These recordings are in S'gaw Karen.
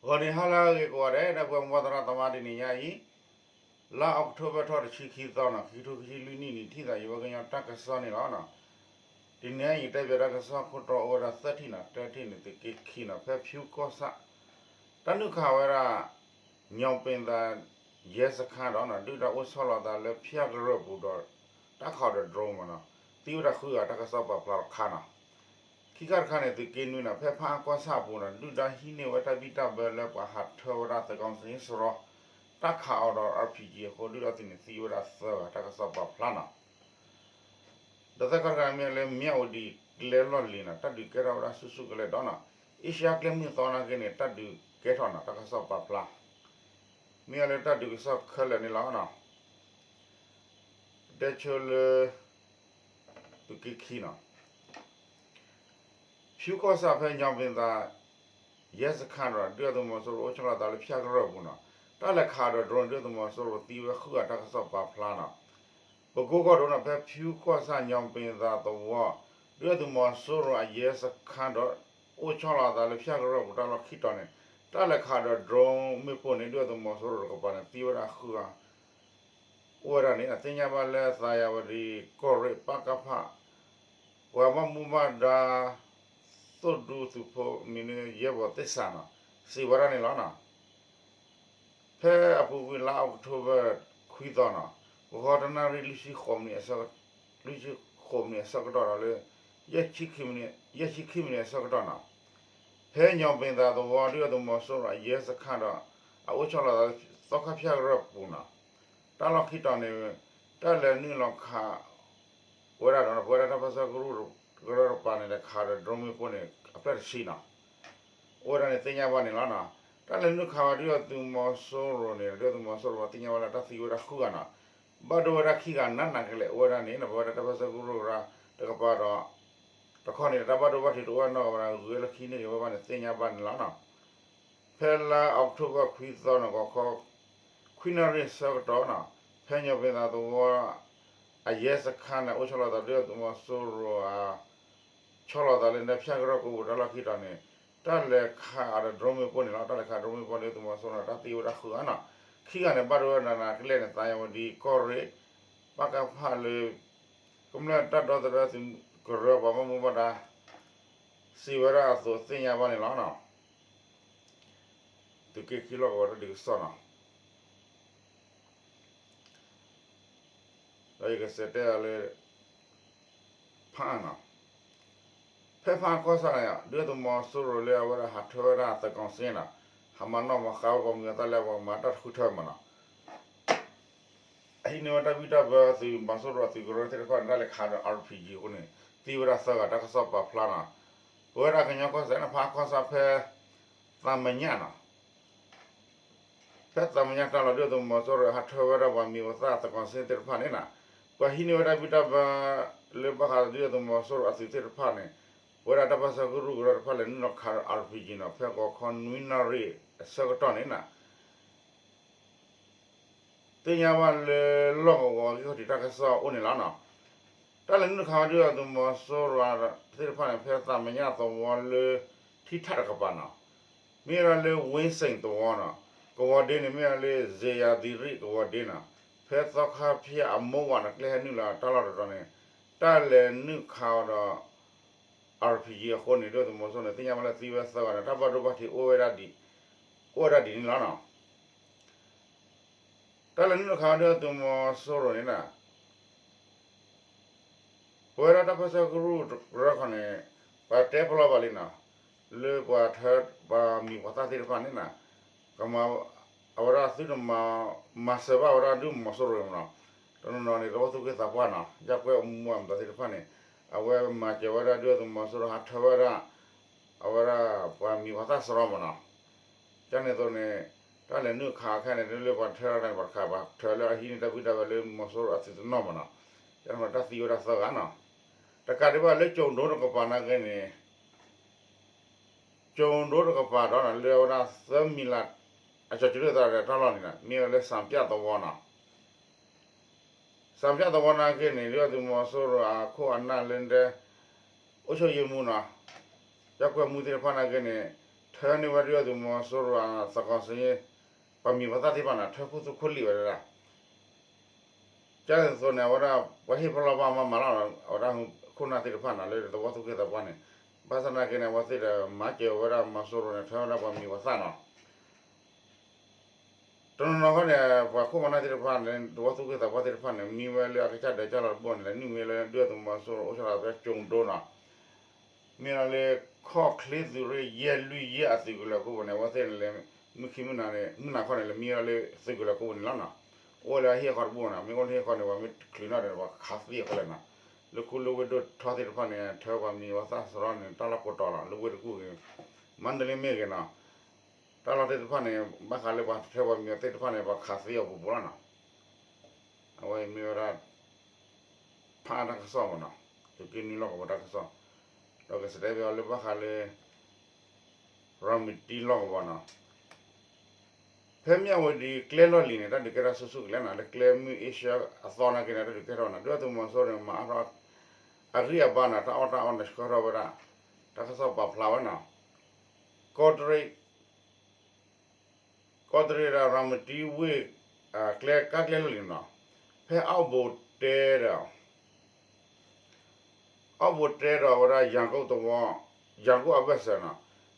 ဂီၤနံၤဟါလၢအဂ့ၤကိးဂၤဒဲး ဒီပုၢ်ဝဲၢ်မိၢ်ပၢ်သရၣ်သမါ တနံၤညါအံၤ လါအီးကထိဘၢၣ်ထီၣ်တဆံခံသီန့ၣ် ခံကထိခံဆံလွံၢ်နံၣ်န့ၣ် ထံၣ်သးယဝဲကညီတၢ်ကစီၣ်န့ၣ်လီၤ. တနံၤညါအံၤ တဲပၠးတၢ်ကစီၣ်ခိၣ်တီအိၣ်ဝဲဒၣ်သၢထံၣ်န့ၣ်, တထံၣ်န့ၣ် သုးက့ခံန့ၣ် ဖဲဖၠူကီၢ်ဆၣ် တၢ်နုာ်ခးဝဲဒၣ် ညီပ့ၤသး ရဲစခန်းဒီး ဒုၣ်ဒါအိၣ်ဆီလီၤသးလၢဖၠၣ်ကရၢၢ်ပူၤဒီး တၢ်ခးဒီး drone မ့ၢ်နီၤ, သံဝဲဒၣ်ဃုဂၤ တၢ်ကစီၣ်ပာ်ဖျါထီၣ်တခါနီၤ. ခံခါတခါန့ၣ် သုးက့နွံန့ၣ် ဖဲဖၣ်အါကီၢ်ဆၣ်အပူၤန့ၣ် ဒုၣ်ဒါဟံးန့ၢ်ဝဲတၢ်ဘံၣ်တၢ်ဘၢလၢပှၤဟးထၢဝဲဒၣ်သၢကီၢ်စ့စရီ တၢ်ခးအီၤဒီး RPG အဃိ ဒုၣ်ဒါသုးန့ၣ် သံဝဲဒၣ်သၢဂၤ တၢ်ကစီၣ်ပာ်ဖျါနီၤ. ဒီးသၢခါတခါန့ၣ်မ့ၢ်လၢ မၠၣ်ဝတံၤကျဲလီၢ်လံၤန့ၣ် တၢ်ဒုးကဲထီၣ်ဝဲဒၣ်ဆူၣ်ဆူၣ်ကလဲာ်ဒီးနီၤ, အ့ရှါကျဲမုၢ်သီနာ်က့န့ၣ် တၢ်ဒုးကဲထီၣ်နီၤ တၢ်ကစီၣ်ပာ်ဖျါ မ့ၢ်လၢတၢ်ဒုးကစီၣ်ခဲလၢာ်န့ၣ်လီၤ. တဲဆိလၢ သုးက့ခံနီၤ, ဖၠူကီၢ်ဆၣ်ဖဲညီပ့ၤသး ရဲစခန်းဒီး ဒုၣ်ဒါသုးမီၤစိရိၤအိၣ်ဆီလီၤသးလၢဖၠၣ်ကရၢၢ်ပူၤနီၤ, တၢ်လဲၤခးဒီး drone ဒုၣ်ဒါသုးမီၤစိရိၤသံဝဲဃုဂၤ တၢ်ကစီၣ်ပာ်ဖျါနီၤ. ပကိကီၢ်ဒိၣ်န့ၣ် ဖဲဖၠူကီၢ်ဆၣ်ညီပ့ၤသးသဝီ ဒုၣ်ဒါသုးမီၤစိရိၤအရဲစခန်းဒီး အိၣ်ဆီလီၤသးလၢဖၠၣ်ကရၢၢ်ပူၤတၢ်လီၢ်ခံတီၤန့ၣ် တၢ်လဲၤခးဒီး drone မ့ၣ်ပိၢ်န့ၣ် ဒုၣ်ဒါသုးမီၤစိရိၤတကပၤန့ၣ် သံဝဲဒၣ်ဃုဂၤ အိၣ်ဝဲဒၣ်န့ၣ် သ့ၣ်ညါဘၣ်လၢ သးယၤဝတံၤကီၢ်ရ့ၣ် ပကဖ ပှၤဘၣ်မူဘၣ်ဒါ သိၣ်ဒူသုးဖိမံၤန့ၣ် ယဲၢ်ဘီၣ်သ့ၣ်စးနီၤ စံးဝဲဒၣ်န့ၣ်လီၤနီၤ. ဖဲအပူၤကွံာ်လါအီးကထိဘၢၣ်ခွံသီနီၤ, ကီၢ်ခီတနၣ်ရံၣ်လွံၢ်ဆံဃိးမံးနံး လွံၢ်ဆံဃိးမံးနံးအဆၢကတီၢ်ဒီးလၢ ယဲၢ်ဆံခံမံးနံးအဆၢကတီၢ်နီၤ, ဖဲညီပ့ၤသးသဝီ ဒုၣ်ဒါသုးမီၤစိရိၤအရဲစခန်းဒီး အအိၣ်ဆီလီၤသးလၢသီခါဖၠၣ်ကရၢၢ်ပူၤနီၤ, တၢ်လီၢ်ခံတီၤန့ၣ် တၢ်လဲၤနုာ်လီၤခး ဝဲဒၣ်ဒီး ပဝဲဒၣ်တၢ်ပၢဆှၢကရူၢ်ကရၢတကပၤန့ၣ် လဲၤခးဒီး drone မ့ၣ်ပိၢ်န့ၣ် အဖျၢၣ်တဆံနီၤ, အိၣ်ဝဲဒၣ်န့ၣ်သ့ၣ်ညါဘၣ်န့ၣ်လီၤနီၤ. တၢ်လဲၤနုာ်ခးဝဲဒုၣ်ဒါသုးမီၤစိရိၤန့ၣ် ဒုၣ်ဒါသုးမီၤစိရိၤပှၤသ့ၣ်ညါဝဲလၢတၢ်သံဝဲဒၣ်ဃုဂၤနီၤ, ဘၣ်ဒိဝဲဒၣ်ခံဂၤနးနးကလဲာ် အိၣ်ဝဲဒၣ်န့ၣ် ပဝဲဒၣ်တၢ်ပၢဆှၢကရူၢ်ကရၢတကပၤဒီး တခီန့ၣ် တၢ်ဘၣ်ဒိဘၣ်ထံးတအိၣ်နီတဂၤဘၣ်ဒီး ဂုၤဝဲလၢခံန့ၢ်က့ၤဝဲဘၣ်န့ၣ်သ့ၣ်ညါဘၣ်န့ၣ်လီၤနီၤ. ဖဲလါအီးကထိဘၢၣ်ခွံသီန့ၣ် ဂီၤခီ ခွံနၣ်ရံၣ်ဆၢကတီၢ်နီၤ, ဖဲညီပ့ၤသးသဝီ အရဲစခန်းန့ၣ် အိၣ်ဆီလီၤသးဒုၣ်ဒါသုးမီၤစိရိၤ ဆီလီၤသးလၢဖၠၣ်ကရၢၢ်ပူၤတၢ်လီၢ်ခံတီၤန့ၣ် တၢ်လဲၤခးအီၤဒီး drone မ့ၣ်ပိၢ်န့ၣ်လီၤ. တၢ်လဲၤခး drone မ့ၣ်ပိၢ်ဒုၣ်ဒါသုးမီၤစိရိၤန့ၣ် တၢ်သံဝဲဒၣ်ဃုဂၤနီၤ, ခံဂၤန့ၣ် ဘၣ်ဒိဝဲဒၣ်နးနးကလဲာ်န့ၣ် သးယၤဝတံၤကီၢ်ရ့ၣ် ပကဖလၢ ကမျၢၢ်တၢ်ဒီသဒၢသုးကရၢပှၤဘၣ်မူဘၣ်ဒါ စံးဝဲဒၣ်အသိးသ့ၣ်ညါဘၣ်န့ၣ်လီၤ. သုးက့ခံလီၢ်ကဝီၤတၢ်ဒုးကစီၣ်နီၤ, ဒီးယကစံးတဲအီၤလၢ ဖးအါနီၤ, ဖဲဖးအါကီၢ်ဆၣ်န့ၣ် ဒုၣ်ဒါသုးမီၤစိရိၤလၢအဝဲဒၣ်ဟးထၢဝဲဒၣ်သၢကီၢ်စ့နီၤ, ဟးမၤနီၣ်မၤဃါဝဲပှၤမံၤပှၤသၣ်လၢအဝဲမၤတၢ်တဃုထၢမးနီၤ အဟံးန့ၢ်ဝဲတၢ်ဘံၣ်တၢ်ဘၢသုးမီၤစိရိၤအသုးကရၢသ့ၣ်တဖၣ်န့ၣ် တၢ်လဲၤခးဒီး RPG အဃိန့ၣ် သံဝဲဒၣ်သၢဂၤ တၢ်ကစီၣ်ပာ်ဖျါနီၤ, ပဝဲဒၣ်ကညီကီၢ်စဲၣ်န့ၣ် ဖးအါကီၢ်ဆၣ်ဖဲ သးမညၣ်နီၤ ဖဲသးမညၣ်တၢ်လီၢ် ဒုၣ်ဒါသုးမီၤစိရိၤဟးထၢဝဲဒၣ်ပှၤမံၤပှၤသၣ်သၢကီၢ်စ့သ့ၣ်တဖၣ်န့ၣ်နီၤ, ပှၤဟံးန့ၢ်ဝဲတၢ်ဘံၣ်တၢ်ဘၢ လၢဘၣ်ဃးဒုၣ်ဒါသုးမီၤစိရိၤအသုးသ့ၣ်တဖၣ်န့ၣ် ပဝဲဒၣ်တၢ်ပၢဆှၢကရူၢ်ကရၢတဖၣ်လဲၤနုာ်လီၤခးဒီး RPG နီၤ ဖဲဂီၤခီနွံနၣ်ရံၣ်အဆၢကတီၢ်န့ၣ်နီၤ သ့ၣ်ညါဘၣ်လၢလီၢ်ကဝီၤဂံၢ်ခီၣ်ထံးတၢ်ကစီၣ်အိၣ်န့ၣ်လီၤနီၤ. တၢ်လဲၤနုာ်ခးဝဲဒုၣ်ဒါသုးမီၤစိရိၤသ့ၣ်တဖၣ်န့ၣ် ဖဲသးမညၣ်သဝီလၢ ထံထၣ်တကပၤနီၤ, မ့ၢ်ဝဲဒၣ်လၢ ဝ့စ့ၣ်သဝီနီၤ, ကဝီၤဒ့န့ၣ် မ့ၢ်ဝဲဒၣ်လၢ ဇေယျာသီရိကဝီၤဒ့နီၤ, ဖဲသီခါဖၠၣ်အမိၢ်ဝၤန့ၣ် ကျဲဟဲနုာ်လီၤတၢ်လီၢ်တတီၤန့ၣ် တၢ်လဲၤနုာ်ခးအီၤဒီး RPG အဃိန့ၣ် ဒုၣ်ဒါသုးမီၤစိရိၤန့ၣ် သ့ၣ်ညါဘၣ်လၢသံဝဲသၢဂၤန့ၣ် တၢ်ဘၣ်ဒိဘၣ်ထံးအိၣ်ဝဲဒၣ်ဒံး, အိၣ်ဝဲဒၣ်ဒ်န့ၣ်လီၤနီၤ. တၢ်လဲၤနုာ်ခးဝဲဒုၣ်ဒါသုးမီၤစိရိၤန့ၣ်နီၤ ပဝဲဒၣ်တၢ်ပၢဆှၢကရူၢ်ကရၢခီန့ၣ် ပှၤတဲပလီၢ်ဘၣ်လံနီၤ, လၢပှၤထၢ ပှၤမံၤပှၤသၣ်သ့ၣ်တဖၣ်န့ၣ်နီၤ ကမၤ အဝဲဒၣ်သုတမၤ မၤစၢၤဘၣ်ဝဲဒၣ်ဒုၣ်ဒါသုးမီၤစိရိၤမနီၤ, တနီၤနီၤန့ၣ် တအိၣ်သူၣ်က့သးပှၢ်နီၤ, ယကွဲၢ်အမူအမဒါသ့ၣ်တဖၣ်န့ၣ် အဝဲမၤစၢၤဝဲဒၣ်ဒုၣ်ဒါသုးမီၤစိရိၤဟးထၢဝဲဒၣ် အဝဲဒၣ်ပှၤမံၤပှၤသၣ်စရီမနီၤ ကန့ၣ်အသိးန့ၣ် တၢ်လဲၤနုာ်ခးခဲန့ၣ် လၢပှၤထၢန့ၣ် ပှၤတခါ ပှၤထၢလၢအဟံးန့ၢ်တၢ်ဘံၣ်တၢ်ဘၢလၢမီၤစိရိၤအသုးတနီၤမနီၤ, ကန့ၣ်တၢ်သံဝဲဒၣ်သၢဂၤနီၤ, တကးဒံးဘၣ်လၢ ကၠိၤဒိတကပၤနာ်က့န့ၣ် ကၠိၤဒိတကပၤဒီး လၢအဝဲဒၣ်သၢမံၤလး အကၠီၤကၠိၤဒိသရၣ်တၢ်လီၢ်န့ၣ် မ့ၢ်ဝဲလၢ စၣ်ပၠၣ်သဝီနီၤ စၣ်ပၠၣ်သဝီနာ်က့န့ၣ် ဒုၣ်ဒါသုးမီၤစိရိၤအခိၣ်အနၢ်လၢဒဲ အုပ်ချုပ်ရေးမှူးနီၤ, ယကွဲၢ်မူသ့ၣ်တဖၣ်နာ်က့န့ၣ် ထၢန့ၢ်ဝဲဒုၣ်ဒါသုးမီၤစိရိၤအသကိးစ့ၢ် ပှၤမံၤပှၤသၣ်သ့ၣ်တဖၣ်န့ၣ် ထၢခိၣ်သူခိၣ်လံာ်ဝဲဒၣ် ကၢ်သိးန့ၣ် အဝဲဒၣ် ပှၤဟ့ၣ်ပလီၢ်ဘၣ်မၤမၤလီၤ အဝဲဒၣ်ခိၣ်နၢ်သ့ၣ်တဖၣ်န့ၣ် လၢသဝီသူၣ်က့သးပှၢ်န့ၣ် ဘၣ်ဆၣ်သနာ်က့န့ၣ် အဝဲသ့ၣ်ဒီးမၤစၢၤဝဲဒၣ်မီၤစိရိၤန့ၣ် ထၢဝဲဒၣ်ပှၤမံၤပှၤသၣ်နီၤ တနီၤနီၤခီန့ၣ် ပှၤခိၣ်ပှၤနၢ်သ့ၣ်တဖၣ်န့ၣ် သဝီသူၣ်က့သးပှၢ်သ့ၣ်တဖၣ်န့ၣ် မံဝဲလၢအကစၢ်ဒၢးကၢ်လီၤတဘိန့ၣ် လဲၤနုာ်မံလၢဒုၣ်ဒါသုးမီၤစိရိၤအိၣ်ဆီလီၤဖဲကၠိၤဒိနီၤ မ့ၢ်လီၤလၢ ခီၣ်ချ့သုးရ့ၣ်ယဲၢ်လွံၢ်ယဲၢ်အသုးကလၢၤကိးပူၤန့ၣ် အဝဲသ့ၣ်န့ၣ်လဲၤ မုၢ်ခံမုၢ်နၤန့ၣ် မုၢ်နၤခီန့ၣ် လဲၤမံဝဲလၢသုးကလၢၤကိးပူၤန့ၣ်လီၤနီၤ အိၣ်ဝဲလၢအဟံၣ်အဃီတဘိနီၤ မ့ၢ်အိၣ်လၢဟံၣ်ဃီန့ၣ် ပှၤမ့ၢ်ချုးနီၤဒီး ပှၤခးသံအဃိလဲၣ်နီၤ လၢခူလၢဝ့ၢ်ဒိၣ်ထီသ့ၣ်တဖၣ်န့ၣ် ထၢပှၤမံၤပှၤသၣ်စရီန့ၣ် တၢ်လီၢ်ကိးတီၤလီၤ လၢဝ့ၢ်တကူၣ်ဂ့ၤ မါတလ့မ့ၢ်ဂ့ၤနီၤ တၢ်လီၢ်သ့ၣ်တဖၣ်န့ၣ် ဘၣ်ဃးလၢပှၤထၢပှၤမံၤသ့ၣ်တဖၣ်န့ၣ် ပှၤခးသံအီၤပူၤပူၤလီၤနီၤ အဝဲမ့ၢ်ဝဲဒၣ် ဖးတၢ်ကစီၣ်မ့ၢ်နီၤ သုးက့နွံလီၢ်ကဝီၤတၢ်ကစီၣ် ဒီးကစတဲဘၣ်အီၤလၢဘၣ်ဃးလၢ ရၤမတံလီၢ်ကဝီၤနီၤ ဖဲမၠၣ်ဝတံၤကျဲလီၢ်လံၤန့ၣ် တၢ်ဒုးကဲထီၣ်ဆူၣ်ဆူၣ်ကလဲာ်နီၤ လၢကျဲမုၢ်အ့ရှါအသီနာ်က့န့ၣ် တၢ်ဒုးကဲထီၣ်နီၤ ဒုၣ်ဒါသုးမီၤစိရိၤန့ၣ် မၤအါထီၣ် အဂံၢ်အဘါနီၤ တၢ်အီၣ်တၢ်အီန့ၣ် ဆှၢထီၣ်ဝဲဒၣ် တၢ်ကစီၣ်ပာ်ဖျါဝဲနီၤ ကီးတရံး ကီးတရံးဒီးရၤမတံဝ့ၢ် ကျဲကါကျဲလီၢ်လံၤနီၤ ဖဲအီၣ်ဘိးတဲဒီး အီၣ်ဘိးတဲဒီးဝဲဒၣ် ယၤကိၣ်သဝီ ယၤကိၣ်အဘၢၣ်စၢၤနီၤ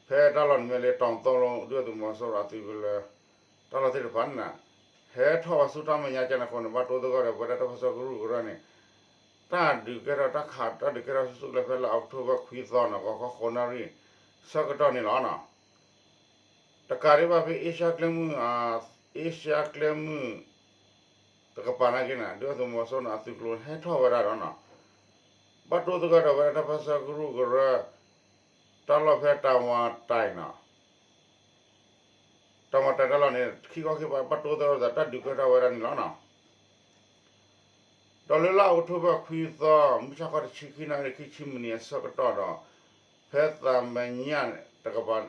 ဖဲတၢ်လီၢ်န့ၣ်မ့ၢ်လၢ တီၤသီလိ ဒုၣ်ဒါသုးမီၤစိရိၤအသုးကလၢၤ တၢ်လီၢ်သ့ၣ်တဖၣ်န့ၣ်နီၤ ဟဲထီၣ်ဝဲဆူတၢ်မဲာ်ညါကဲန့ၣ်အဃိန့ၣ် ဘၣ်တိသဂၢၢ်ဒီး ပဝဲဒၣ်တၢ်ပၢဆှၢကရူၢ်ကရၢန့ၣ် တၢ်ဒုးကဲထီၣ်တၢ်ခး တၢ်ဒုးကဲထီၣ်ဆူၣ်ဆူၣ်ကလဲာ်ဖဲလါအီးကထိဘၢၣ်ခွံသီနီၤ ဂီၤခီဃိးနၣ်ရံၣ် ဆၢကတီၢ်န့ၣ်လီၤနီၤ တကးဒံးဘၣ်ဖဲ အ့ရှါကျဲမုၢ် အ့ရှါကျဲမုၢ် တကပၤနာ်က့န့ၣ် ဒုၣ်ဒါသုးမီၤစိရိၤန့ၣ် အသုးကျိၤန့ၣ် ဟဲထီၣ်ဝဲဒၣ်ဒီးနီၤ ဘၣ်တိသဂၢၢ်ဒီးဝဲဒၣ်တၢ်ပၢဆှၢကရူၢ်ကရၢ တၢ်လီၢ်ဖဲတၢ်ဝါတၢ်နီၤ တၢ်ဝါတၢ်တၢ်လီၢ်န့ၣ် ခံခီခံပၤ ဘၣ်တိသဂၢၢ်ဒီးတၢ်ဒုးကဲထီၣ်ဝဲဒၣ်န့ၣ်လီၤနီၤ ဒီးလၢလါအီးကထိဘၢၣ်ခွံသီ မုၢ်ဆါခီတဆံခံနၣ်ရံၣ်ခံဆံမံးနံးအဆၢကတီၢ်ဒီး ဖဲသးမဲာ်ညါတကပၤ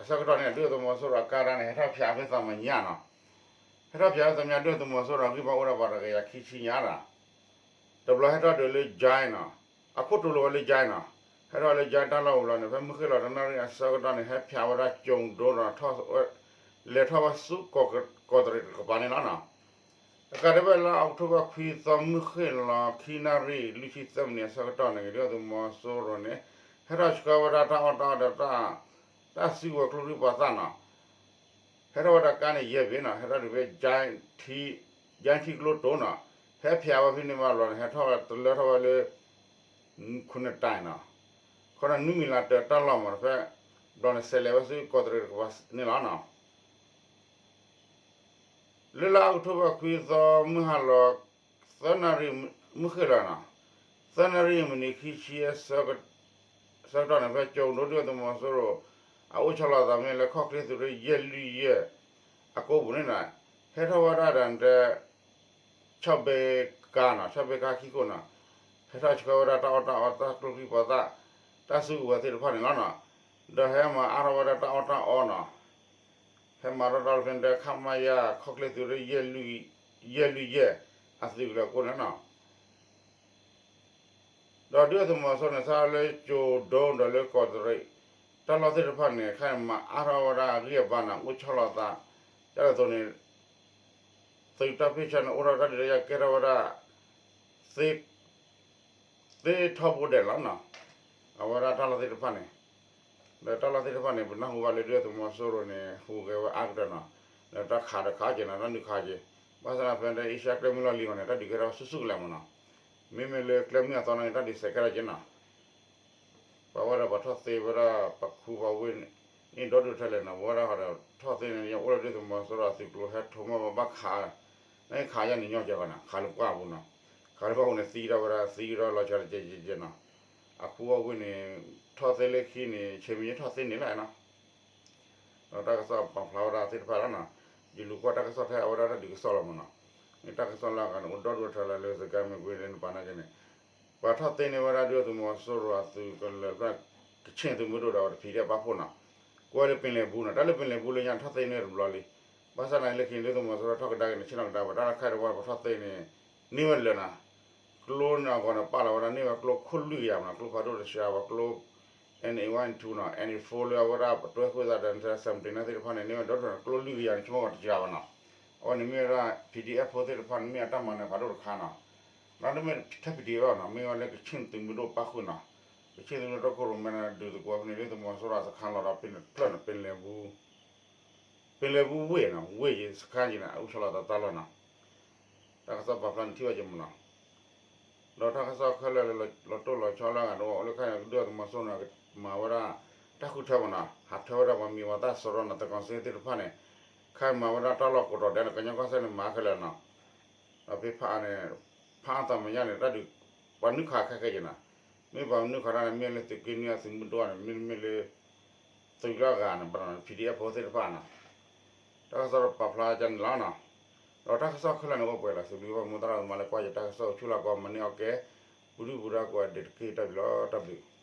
အဆၢကတီၢ်န့ၣ် ဒုၣ်ဒါသုးမီၤစိရိၤအကါဒၣ်န့ၣ် ဟဲထီၣ်ဖျးဖဲသးမဲာ်ညါနီၤ ဟဲထီၣ်ဖျးဖဲသးမဲာ်ညါ ဒုၣ်ဒါသုးမီၤစိရိၤအဂံၢ်ဘါအိၣ်ဒၣ်ပှၤတကယၤခံဆံညါနီၤ တဘျီဟဲထီၣ်ဒုးလၢ ကၠဲနီၤ အခိၣ်တူၢ်လိာ်ဝဲလၢ ကၠဲနီၤ ဟဲထီၣ်လၢ ကၠဲတၢ်လီၢ်ပူၤလီၤန့ၣ် ဖဲမုၢ်ဃ့ၢ်လီၤတနၣ်ရံၣ်အဆၢကတီၢ်န့ၣ် ဟဲဖျးဝဲဒၣ်ကၠိၤဒိဒီး လဲၤထီၣ်ဝဲဆူ ကီးတရံးတကပၤန့ၣ်လီၤနီၤ တကးဒံးဘၣ်လါအီးကထိဘၢၣ်ခွံသီ မုၢ်ဃ့ၢ်လီၤခံနၣ်ရံၣ်လွံၢ်ဆံသၢမံးနံးအဆၢကတီၢ်န့ၣ် ဒုၣ်ဒါသုးမီၤစိရိၤန့ၣ် ဟဲထီၣ်ဆှၢဝဲဒၣ်တၢ်အီၣ်တၢ်အီဒီး တၢ်စုကဝဲၤကျိချံမျိာ်သၣ်နီၤ ဟဲထီၣ်ဝဲဒၣ်ကါန့ၣ်ယဲၢ်ဘ့ၣ်နီၤ ဟဲထီၣ်ဒုးဖဲ ကၠဲထံကျိတိၤနီၤ ဟဲဖျးဝဲဖဲန့ၣ်ဘၣ်ဘျီန့ၣ် ဟဲထီၣ်ဝဲတလၢထီၣ်ဝဲလၢ ခိၣ်နတၢ်နီၤ ခီဒီးနွံမံၤလးတၢ်တၢ်လီၢ်မး ဖဲဘျီန့ၣ် ဆဲးလဲၤဝဲဆူကီးတရံးတကပၤန့ၣ်လီၤနီၤ လၢလါအီးကထိဘၢၣ်ခွံသီ မုၢ်ဟါလီၤ သၢနၣ်ရံၣ် မုၢ်ဃ့ၢ်လီၤနီၤ သၢနၣ်ရံၣ်မံးနံးခံဆံ ဆၢကတီၢ်န့ၣ် ဖဲကၠိၤဒိ ဒုၣ်ဒါသုးမီၤစိရိၤ အအိၣ်ဆီလီၤသးမ့ၢ်လၢ ခီၣ်ချ့သုးရ့ၣ်ယဲၢ်လွံၢ်ယဲၢ် အကိးပူၤန့ၣ်နီၤ ဟဲထီၣ်ဝဲဒၣ်ဒီး ဆီၣ်ဘ့ကါနီၤ ဆီၣ်ဘ့ကါခံခိၣ်နီၤ ဟဲထီၣ်ဆှၢဝဲဒၣ်တၢ်အီၣ်တၢ်အီ တၢ်ကျိချံမျိာ်သၣ် တၢ်စုကဝဲၤသ့ၣ်တဖၣ်န့ၣ်လီၤနီၤ ဒီးဟဲမၤအါထီၣ်ဝဲဒၣ်တၢ်အီၣ်တၢ်အီနီၤ ဟဲမၤထီၣ်တၢ်လီၢ်ဖဲန့ၣ် ခမရ ခီၣ်ချ့သုးရ့ၣ် ယဲၢ်လွံၢ်ယဲၢ် အသုးကလၢၤအကိးန့ၣ်နီၤ ဒီးဒုၣ်ဒါသုးမီၤစိရိၤန့ၣ် ဆါလၢကၠိၤဒိဒီးလၢကီးတရံး တၢ်လီၢ်သ့ၣ်တဖၣ်န့ၣ် ခဲအံၤမၤအါထီၣ်ဝဲဒၣ်အဂံၢ်အဘါနီၤ အိၣ်ဆီလီၤသး ဒ်သိးန့ၣ် သုးတၢ်ဖ့ၣ်ဆၢန့ၣ် အိၣ်ထီၣ်တၢ်ဒုးတၢ်ယၤကဲထီၣ်ဝဲဒၣ် သ့ သ့ထီဘိဒဲးလီၤနီၤ အဝဲဒၣ်တၢ်လီၢ်သ့ၣ်တဖၣ်န့ၣ် ဒီးတၢ်လီၢ်သ့ၣ်တဖၣ်န့ၣ် ပနၢ်ဟူဘၣ်လၢဒုၣ်ဒါသုးမီၤစိရိၤန့ၣ် ဟူးဂဲၤဝဲအါကတၢၢ်နီၤ ဒီးတၢ်ခးဒီးခးက့ၤနီၤ တၢ်ဒုးခးက့ၤ ဘၣ်ဆၣ်သနာ်က့ဖဲအ့ရှါကျဲမုၢ်လီၢ်လံၤအဂီၢ်န့ၣ် တၢ်ဒုးကဲထီၣ်ဆူၣ်ဆူၣ်ကလဲာ်မးနီၤ မ့မ့ၢ်လၢကျဲမုၢ်အသီနာ်က့ တၢ်ဒုးစဲးကဲထီၣ်က့ၤနီၤ ပှၤဝဲဒၣ်ပှၤထီၣ်သ့ဝဲဒၣ် ပှၤခူပှၤဝ့ၢ်န့ၣ် ဒီဒူၣ်ထဲလဲၣ်နီၤ ပဝဲဒၣ်ဟီဒီးထီၣ်သ့န့ၣ် ယအိၣ်လၢဒုၣ်ဒါသုးမီၤစိရိၤအသုးကျိၤ ဟဲထိးမီၢ်ဘၣ်ခး နခးယၤန့ၣ်ညီကဲၤဂီၤနီၤ ခးလၢပှၢ်ပူၤနီၤ ခးလၢပှၢ်ပူၤန့ၣ် သံထီၣ်ဝဲဒၣ် သံထီၣ်လီၤဆီတကဲးကဲးနီၤ အခူအဝ့ၢ်န့ၣ် ထီၣ်သ့လၢခံန့ၣ် ဆဲးမံၤထီၣ်သ့န့ၣ်လီၤနီၤ ဒီးတၢ်ကစီၣ်ပာ်ဖျါဝဲဒၣ်သ့ၣ်တဖၣ်လီၤနီၤ ယလူၤကွၢ်တၢ်ကစီၣ်ထဲအဝဲဒၣ်တၢ်ဒုးကစီၣ်လီၤမးနီၤ မ့ၢ်တၢ်ကစီၣ်လၢအဂၤန့ၣ် အိၣ်ဒီဒူၣ်ထဲလဲၣ်လၢစကဲမ့ၢ်ကွ့န့ၣ် ပာ်နာ်က့န့ၣ် ပှၤထီၣ်သ့န့ၢ်ဝဲဒၣ်ဒုၣ်ဒါသုးမီၤစိရိၤအသုးကလၢၤ ကဆ့ၣ်သုးမုၢ်ဒိၣ်ဒီး PDF ဘၣ်ဖှိၣ်နီၤ ကွဲလၢပ့ၤလဲၤဘူးနီၤ တၢ်လၢပ့ၤလဲၤဘူးလၢညါထီၣ်သ့န့ၢ်တဘျီလံ ဘၣ်ဆၣ်သနာ်က့လၢခံန့ၣ် ဒုၣ်ဒါသုးမီၤစိရိၤထီၣ်ကဒါက့ၤန့ၣ် ဆ့ၣ်နီၤကဒါဝဲ တၢ်လၢခဲအံၤတဝီပှၤထီၣ်သ့န့ၣ် န့ၢ်ဝဲလၢာ်နီၤ ကျိန့ၣ်အဂီၢ်န့ၣ် ပာ်လီၤဝဲဒၣ်န့ၢ်ဝဲကျိခိၣ်လွံၢ်ကယၤမးနီၤ ကျိဖးဒိၣ်တဆှး ပှၤကျိ N A one two နီၤ N A four လၢအဝဲဒၣ်ပတွဲဃုာ်သးဒီး seventeen သ့ၣ်တဖၣ်န့ၣ် န့ၢ်ဝဲဒီးကျိလွံၢ်ကယၤန့ၣ် ဆိကမိၣ်တစှၤဘၣ်နီၤ. အဝဲန့ၣ်မ့ၢ်ဝဲဒၣ် P D F ဖိသ့ၣ်တဖၣ်န့ၣ် မ့ၢ်အတၢ်မၤနၢၤဖးဒိၣ်တခါနီၤ. ဒီးတမ့ၢ်ထဲ P D F ဘၣ်နီၤ မ့ၢ်ဝဲလၢကချ့ၣ်သုးမုၢ်ဒိၣ်ပၣ်ဃုာ်နီၤ. ကချ့ၣ်သုးမုၢ်ဒိၣ်တၢ်ခိၣ်ရိၣ်မဲန့ၣ် ဒုးသကိးဖဲန့ၣ်လၢသုးမီၤစိရိၤစခါလီၤဒီး ဖဲန့ၣ်တဖျၢၣ်န့ၣ် ပလဲၤ ပလဲၤဘူးဝ့ၢ်နီၤ ဝ့ၢ်ယံၤစခါယံၤန့ၣ် အအုၣ်ဆီလီၤသးတၢ်လီၢ်နီၤ. တၢ်ကစီၣ်ပာ်ဖျါန့ၣ်ထံၣ်ဘၣ်က့ၤမးနီၤ. ဒီးတၢ်ကစီၣ်ခဲလၢာ်လၢလီၤတိၢ်လီၤဆီလၢအဂၤတအိၣ်လၢခါန့ၣ် ကဒုၣ်ဒါသုးမီၤစိရိၤန့ၣ် မၤဝဲဒၣ် တၢ်ဃုထၢမးနီၤ ဟးထၢဝဲဒၣ်ပှၤမံၤပှၤသၣ်စရီနီၤ သကိးစ့သ့ၣ်တဖၣ်န့ၣ် ခါမၤဝဲဒၣ်တၢ်လီၢ်ကိးတီၤဒဲးန့ၣ် ကညီကီၢ်စဲၣ်န့ၣ် မၤခဲလၢာ်နီၤ. ဒီးဖဲဖးအါန့ၣ် ဖးအါသးမဲာ်ညါန့ၣ် တၢ်ဒုး ပှၤနုာ်ခးခဲခဲက့ၤနီၤ. မ့ၢ်ပှၤနုာ်ခးတၢ်န့ၣ် မ့ၢ်လၢသုးက့နွံအသုးမုၢ်ဒိၣ်န့ၣ် မ့တမ့ၢ်လၢ သုးလၢအဂၤန့ၣ် ဘၣ်နီၤ P D F ဖိသ့ၣ်တဖၣ်နီၤ. တၢ်ကစီၣ်ပာ်ဖျါကန့ၣ်လီၤနီၤ. ဒီးတၢ်ကစီၣ်ခဲလၢာ်န့ၣ်အိၣ်ပှဲၤလီၤ စံးဘျုးဘၣ်မိၢ်သရၣ်သမါလၢကွၢ်ယတၢ်ကစီၣ် ဆူၣ်လီၤကီးမၤန့ၢ်အီၣ်ကဲ ပူၤဒုၣ်ပူၤဒါကိးဂၤဒဲးတက့ၢ် တၢ်ဘျုးလီၤ တၢ်ဘျုး